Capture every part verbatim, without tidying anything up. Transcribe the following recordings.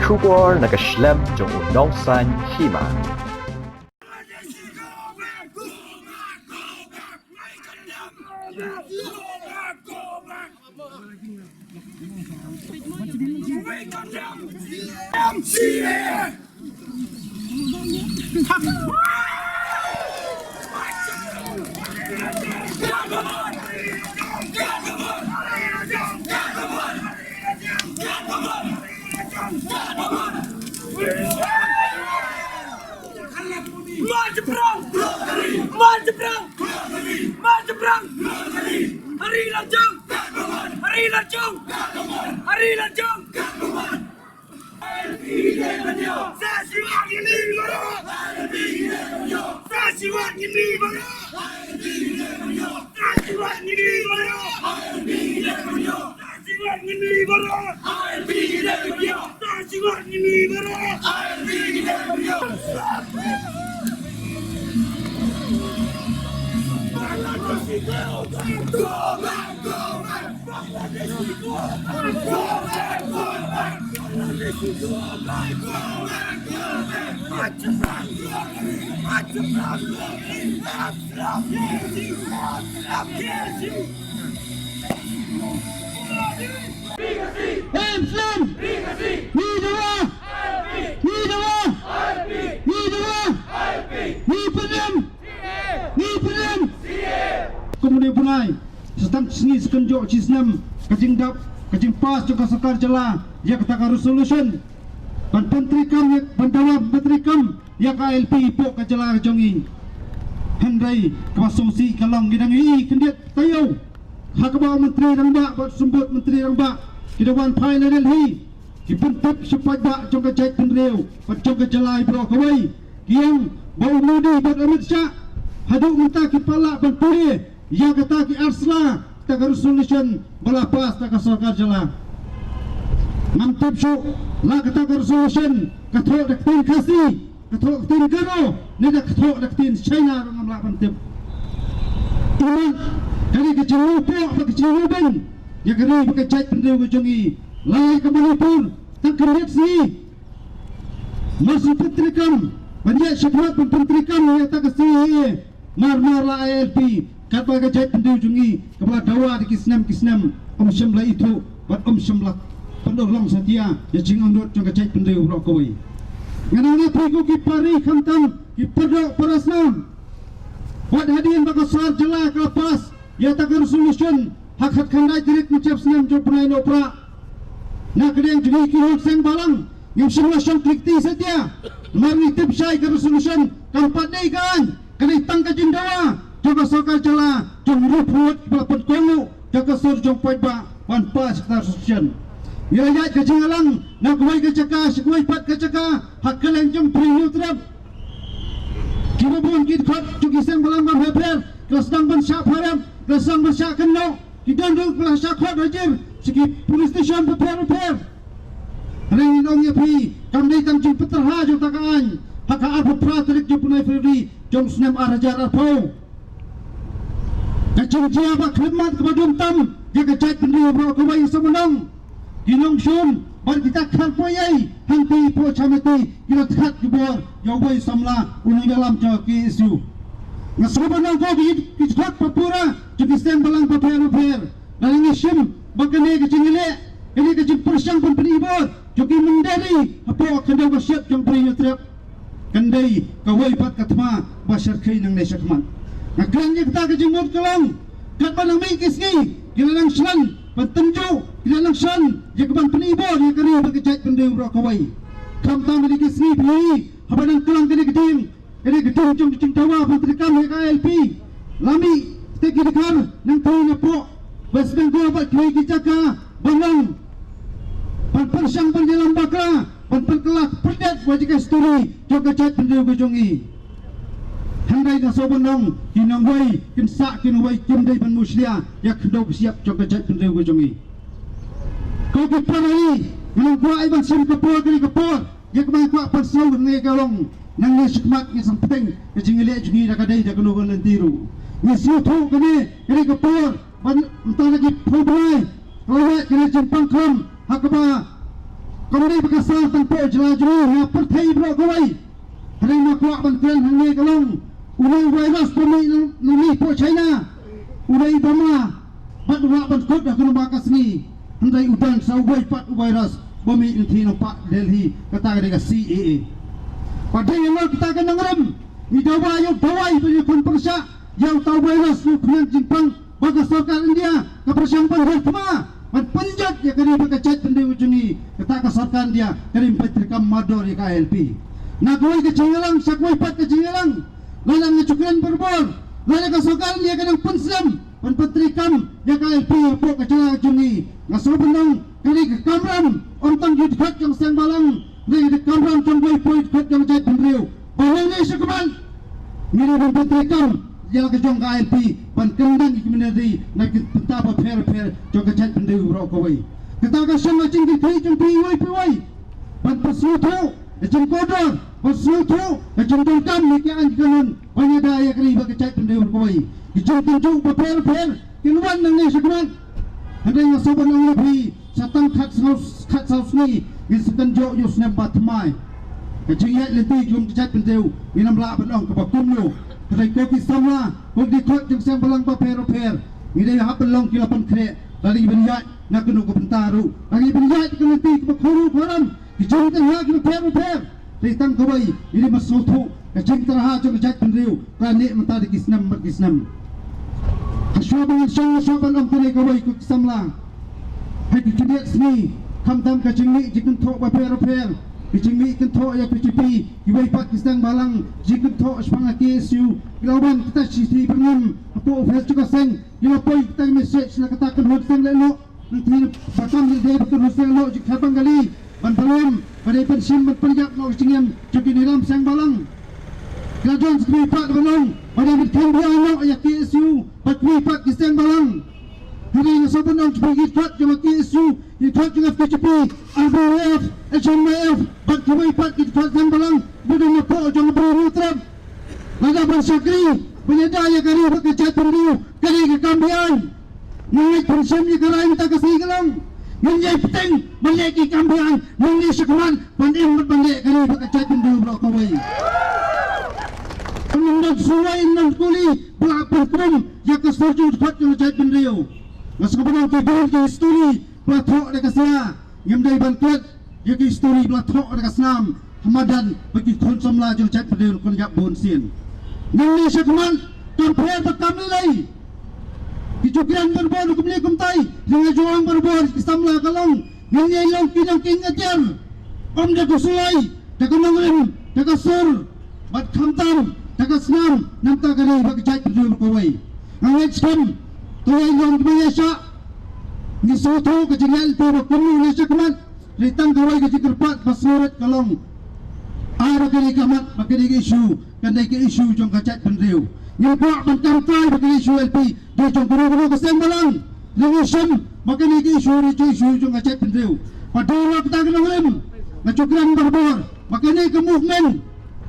Khubor na ka shlem jong u nongsan hima. March jingpyrshang! March jingpyrshang! March jingpyrshang! Hari Lajong! Hari Lajong! Hari Lajong! Kumne bunai, sa tang sngi sa kynjoh shi snem ka jingdap, ka jingpass jong ka sorkar jylla ïa kata ka resolution ban pyntreikam, ïa ban dawa ban pyntreikam ïa ka I L P hapoh ka jylla ka jong ngi. Hynrei kaba sngewsih ka long ngi dang ïohi khyndiat taïew ha kaba u Myntri Rangbah bad Symbud Myntri Rangbah ki da wan phai na Delhi. Ki pyntip sha paidbah jong ka jaitbynriew bad jong ka jylla baroh kawei. Ki ong ba u Modi bad Amit Shah haduh mynta ki pat lah ban pule ïa kata ki ar sla, kata ka resolution ba la pass da ka sorkar jylla. Ngam tip shuh la kata ka resolution ka thoh da ka ktien Khasi, ka thoh da ka ktien Garo, ne da ka thoh da ka ktien China ruh ngam lah ban tip. Imat kane ka jingmyntoi bad ka jingmyntoi ïa ka ri bad ka jaitbynriew ka jong ngi. Lait ka Manipur tang ka miet sngi mar shu pyntreikam ban ïa shakhmat ban pyntreikam ïa kata ka C A A. Mar mar la I L P katba ka jaitbynriew jong ngi kaba la dawa da ki snem ki snem, um shym la ithuh bad um shym la pynurlong satia ïa jingangnud jong ka jaitbynriew baroh kawei. Nga nang ïathuh ko ki para ri khamtam ki para doh para snam. Wat hadien ba ka sorkar jylla ka la pass ïa kata ka resolution ha ka khatkhyndai tarik mynta u snem jong u bnai Nohprah. Na ka liang jong ngi ki hok seng balang ngim shym la shong klik ti satia. Namar ngi tip shai ka resolution kam pat dei ka aiñ. Ka dei tang ka jingdawa jong ka sorkar jylla jong u Ruphut ba la pynkohnguh da ka sur jong paidbah ban pass kata ka resolution. Ngi la ïaid ka jingïalang na kawei ka jaka sha kawei pat ka jaka ha kylleng jong Bri Hynñiewtrep. Kiba bun ki dkhot jong ki seng balang bapher bapher ki la sdang ban shah pharem, ki la sdang ban shah kynnoh. Ki don ruh ki la shah khot hajir sha ki police station bapher bapher. Hynrei ngi ong ïa phi kam dei tang jingpynterha jong kata ka aiñ ha ka arphew phra tarik jong u bnai February jong u snem ar hajar arphew. Ka jingjia ba khyllipmat kaba dum tam ïa ka jaitbynriew baroh kawei, sa mynta ki nongshun bad kita khar poi ei hangtei hapoh Chamaiti ki la thad ki bor ïa uwei u samla u nongïalam jong ka K S U. Nga sngewbha ban ong ko ki, ki dkhot ba pura jong ki seng balang bapher bapher. Lada ngi shim ba kane ka jingïaleh, kane ka jingpyrshang ban pyni bor jong ki mynder ri hapoh khyndew ka shyiap jong Bri Hynñiewtrep kan dei kawei pat ka thma ba shyrkhei nangne shakhmat. Nga kren ïa kata ka jingmut ka long katba nang mih ki sngi ki la nang shlan ban tynjuh, ki la nang shlan ïa ka ban pyni bor ïa ka ri bad ka jaitbynriew baroh kawei. Khamtam ïa ki sngi phi haba nang klang kane ka ding, kane ka ding jong ka jingdawa ban treikam ïa ka I L P. La mih te ki dkhar nangtei napoh West Bengal bad kiwei ki jaka ban long ban pyrshang ban ïalam bakla ban pynkylla pyrdet ïa ka histori jong ka jaitbynriew ka jong ngi. Hynrei nga sngewbha ban ong ki nongwei kin sah ki nongwei kim dei ban mushlia ïa ka khyndew ka shyiap jong ka jaitbynriew ka jong ngi. Ko ki para ri, ngan ong kwah ai ban shim ka por kane ka por ïa kaba ngi kwah pynsngew ngi ka long. Nangne shakhmat ngi sngewthuh ka jingïaleh jong ngi da ka dei da kano ka lynti ruh. Ngi sngewthuh kane, kane ka por ban mynta la ki phew bnai ka la wan kane jingpang khlam ha kaba Kumne ba ka sar tang poh jylla jong ngi ha pyrthei baroh kawei. Hynrei nga kwah ban kren hangne ka long, une u virus ba mih nangne poh China, une i Burma, bad u lah ban kut ha kano ba ka sngi. Hynrei u don sa uwei pat u virus ba mih na thie na pah Delhi, kata ka dei ka C A A. Bad dei ïa kata ka nongrim, ngi dawa ïa u dawai ban ïakhun pyrshah ïa uta u virus, u khñiang jingpang ba ka sorkar India ka pyrshang ban hiar thma ban pynjot ïa ka ri bad ka jaitbynriew jong ngi. Kata ka sorkar India ka rim ban treikam mardor ïa ka I L P. Na kawei ka jingïalang sha kawei pat ka jingïalang, lada nga ju kren barabor, lada ka sorkar India ka dang pynshlur ban pyntreikam ïa ka I L P hapoh ka jylla jong ngi. Nga sngewbha ban ong, ka dei ka kamram, ym tang jong ki dkhot jong seng balang, hynrei ka dei ka kamram jong kiwei pat ki dkhot jong jaitbynriew. Ba nangne shakhmat ngi dei ban pyntreikam ïa la ka jong ka I L P ban kyndang ïa ki machinery na ki bynta bapher bapher jong ka jaitbynriew baroh kawei. Kata ka shong ka jingkyrkhu jong phi iwei pa iwei ban pynsngewthuh ka jingkordor, ban sngewthuh ka jingdonkam ïa ki aiñ ki kanun ban ïada ïa ka ri bad ka jaitbynriew baroh kawei. Ki jingtynjuh bapher bapher kin wan nangne shakhmat. Hynrei nga sngewbha ban ong ïa phi, sa tang khatsaw, khatsaw sngi ngin sa kynjoh ïa u snem ba thymmai. Ka jingïaid lynti jong ka jaitbynriew ngin ym lah ban ong kaba kumno. Hynrei ko ki samla, ko ki dkhot jong seng balang bapher bapher, ngi dei hap ban long ki la pynkhreh lada ngi pynïaid na kano ka bynta ruh, lada ngi pynïaid ka lynti kaba khuru khuram. Ki jingtyrha kiba pher bapher. Te tang kawei, ngi dei ban sngewthuh ka jingtyrha jong ka jaitbynriew ka la neh mynta da ki snem bad ki snem. Hashwa ba ngan shong, hashwa ban ong kane kawei ko ki samla, ha ki khyndiat sngi, khamtam ka jingmih jingkynthoh bapher bapher, ka jingmih kynthoh ïa ka B J P, kiwei pat ki seng balang, jingkynthoh shaphang ka K S U, ki la wan kita shithi byrngem hapoh office jong ka seng, ki la poi kita message na kata ka kynhun seng lehnoh. Nangta ba kam ïa dei ba ka ruh seng noh jingkhar Bengali ban pynlem ba dei ban shim ban pynïap noh ka jingim jong ki nongïalam seng balang. Ka la don sa kawei pat ban ong ba dei ban kham biang noh ïa K S U bad kawei pat ki seng balang. Hynrei nga sngewbha ban ong jingpynkit jong ka K S U, ki dkhot jong ka B J P, R B Y F, H M Y F bad kawei pat ki dkhot seng balang ba don hapoh jong ka Bri Hynñiewtrep. Lada ban shakri ban ïada ïa ka ri bad ka jaitbynriew ka dei ka kam beaiñ. Ngi ngeit pynshim ïa ka rai mynta ka sngi ka long, ngin ïai bteng ban leh ki kam beaiñ, ngin ïai shakmat ban im bad ban leh ka ri bad ka jaitbynriew baroh kawei. Ngim don suwai, ngim don kuli ba la pynkhrum ïa ka sur jingdkhot jong ka jaitbynriew. Nga sngewbha ban ong ki bun ki histori ba la thoh da ka sla. Ngim dei ban klet ïa ki histori ba la thoh da ka snam ha madan ba ki khun samla jong ka jaitbynriew la khun ïap bun sien. Ngin ïa shakmat kam pher ba kam lei lei. Ki ju kren barabor kumne kumtai, ïa nga ju ong barabor ki samla ka long, ngin ïa long ki nong kieng atiar. Ym da ka sulai, da ka nongrim, da ka sur, bad khamtam da ka snam, namar ka ri bad ka jaitbynriew kawei. Nga ngeit skhem, to ïa long kiba ïa shah. Ngi sngewthuh ka jingïaid lynti ba kumne ngi ïa shakmat. Hynrei tang kawei ka jingkyrpad ba sngewrit ka long, ai ba kane ka mat, ba kane ka issue kan dei ka issue jong ka jaitbynriew. Ngi kwah ban kamkai ba kane ka issue I L P dei jong kano kano ka seng balang. Ngi shem ba kane ka issue dei jong, issue jong ka jaitbynriew. Ba dei ruh kata ka nongrim, nga ju kren barabor ba kane ka movement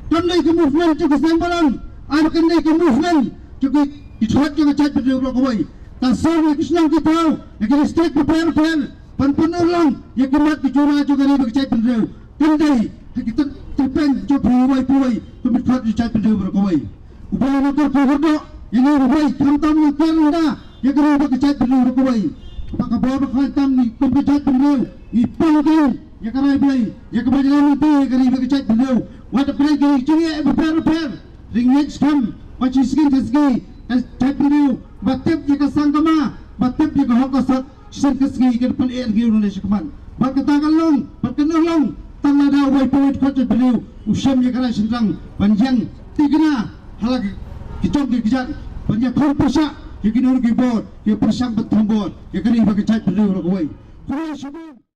kam dei ka movement jong ka seng balang, ai ba kane ka movement jong ki, ki dkhot jong ka jaitbynriew baroh kawei. Ka sor na ki shnong ki thaw, na ki district bapher bapher, ban pynurlong ïa ki mat ki jura jong ka ri bad ka jaitbynriew. Kan dei ha ki tyn, tyrpeng jong phi iwei pa iwei kum ki dkhot jong ka jaitbynriew baroh kawei. U Blei un kyrkhu kyrdoh ïa ngi uwei, khamtam ngi kiar ynda ïa ka ri bad ka jaitbynriew baroh kawei. Ba ka bor ba khlaiñ tam ngi kum ka jaitbynriew ngi pang keiñ ïa ka rai Blei, ïa kaba ïalam lynti ïa ka ri bad ka jaitbynriew. Wat la pynlong ki jingeh bapher bapher, hynrei ngeit skhem ba shisien ka sngi ka jaitbynriew ba tip ïa ka sangkama, ba tip ïa ka hok ka sot, shisien ka sngi kan pyneh ïa ngi nangne shakhmat. Bad kata kan long, bad kan long tang lada uwei pa uwei dkhot jaitbynriew u shem ïa ka rai shynrang ban ïeng tikna ha la ki jong ki kjat, ban ïakhun pyrshah ïa kino kino ki bor, ki pyrshang ban thombor ïa ka ri bad ka jaitbynriew baroh kawei. Khublei shibun.